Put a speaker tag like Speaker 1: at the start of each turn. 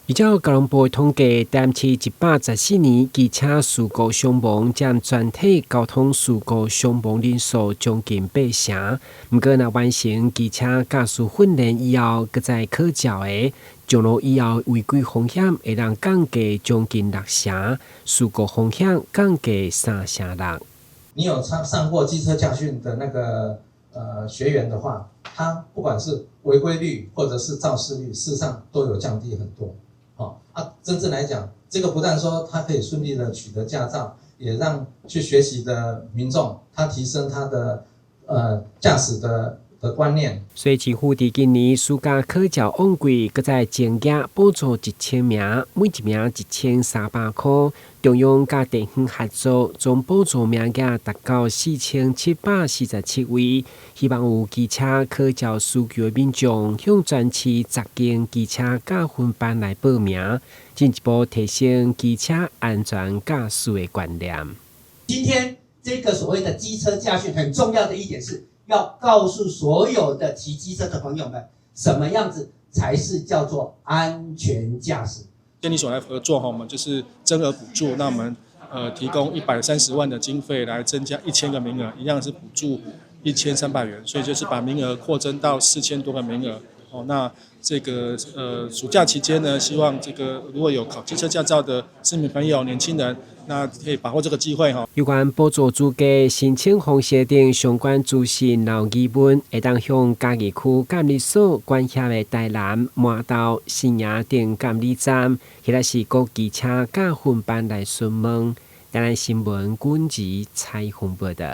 Speaker 1: 依照交通部統計，台南市114年機車事故傷亡佔全體交通事故傷亡人數將近八成。毋過，若完成機車駕駛訓練以後，閣再考照的，上路以後違規風險會當降低將近六成，事故風險降低三成六。
Speaker 2: 你有上過機車駕訓的那個學員的話，他不管是違規率或者是肇事率，事實上都有降低很多。啊，真正來講，這個不但說他可以順利的取得駕照，也讓去學習的民眾，他提升他的駕駛的觀念。
Speaker 1: 所以市府佇今年暑假考照旺季，閣再增加補助1000名，每一名1300箍。中央佮地方合作，總補助名額達到4747位。希望有機車考照需求的民眾，向全市10間機車駕訓班來報名，進一步提升機車安全駕駛的觀念。
Speaker 3: 今天這個所謂的機車駕訓，很重要的一點是要告訴所有的騎機車的朋友們，什麼樣子才是叫做安全駕駛。
Speaker 4: 監理所來合作哈，我們就是增額補助，那我們提供130萬的經費來增加1000個名額，一樣是補助1300元，所以就是把名額擴增到4000多個名額。哦，那這個暑假期間呢，希望這個如果有考機車駕照的市民朋友、年輕人，那可以把握這個機會哈。
Speaker 1: 有關補助資格申請方式等相關資訊，若有疑問，會當向嘉義區監理所管轄的台南、麻豆、新營等監理站，或者是各機車駕訓班來詢問。台南新聞軍事採訪報道。